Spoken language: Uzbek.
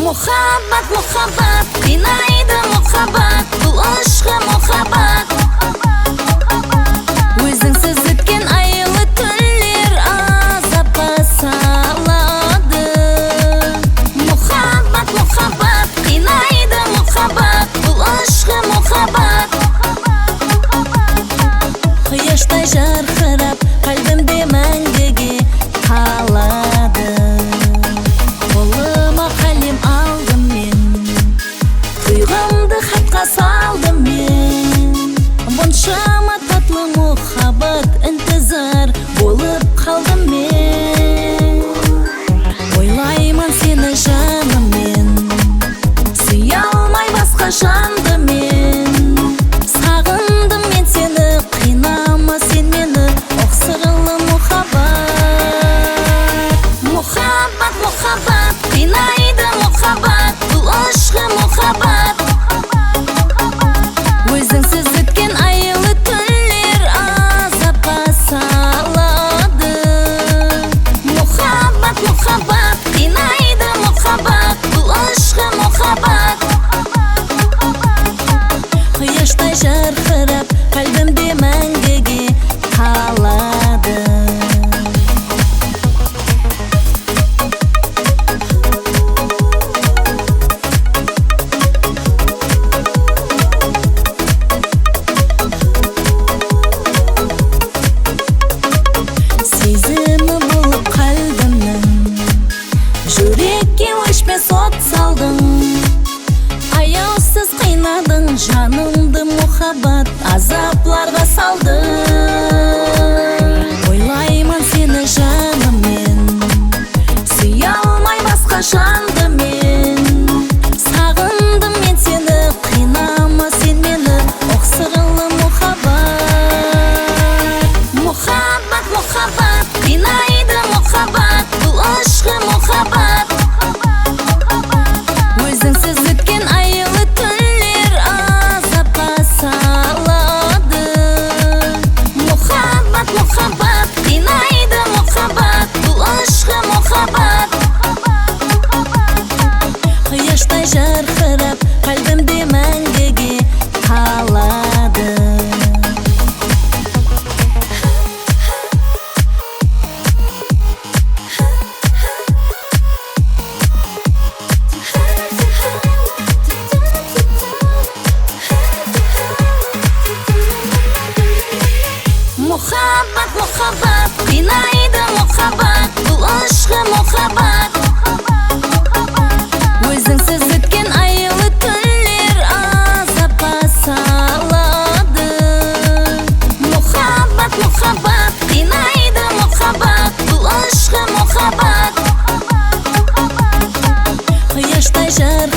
Muhabbat, muhabbat, qiynaydi muhabbat, bu ishqi muhabbat. O'zingsiz o'tgan aylı tunlar azobga soladi. Muhabbat, muhabbat, qiynaydi muhabbat, bu ishqi muhabbat. Quyoshday jarqirab qalbimda mangiga qoladi. Qo'lima qalam oldim men, tuyg'umni xatga soldim men. Bunchama tatlı muhabbat intizor bo'lib qoldim men. O'ylayman seni jonim men, suyolmay boshqa jondim men. Sog'indim men seni, qiynama sen meni, oh sirli muhabbat. Muhabbat, muhabbat, qiynaydi muhabbat, bu ishqi muhabbat. O'zingsiz o'tgan aylı tunlar azobga soladi. Muhabbat, muhabbat, qiynaydi muhabbat, bu ishqi muhabbat. Quyoshday jarqirab qalbimda mangiga qoladi. Sezimi bo'lib qalbimning, yurakka o'chmas o't solding. Ayovsiz qiynading jonimni muhabbat azoblarga solding. O'ylayman seni jonim men, suyolmay boshqa jondim men. Sog'indim men seni, qiynama sen meni, oh sirli muhabbat. Muhabbat, muhabbat, qiynaydi muhabbat, bu ishqi muhabbat. O'zingsiz o'tgan aylı tunlar azobga soladi. Muhabbat, muhabbat, qiynaydi muhabbat, bu ishqi muhabbat. Quyoshday jarqirab qalbimda mangiga qoladi. Muhabbat, muhabbat, qiynaydi muhabbat, bu ishqi muhabbat. O'zingsiz o'tgan aylı tunlar azobga soladi. Muhabbat, muhabbat, qiynaydi muhabbat, bu ishqi muhabbat. Quyoshday jarqirab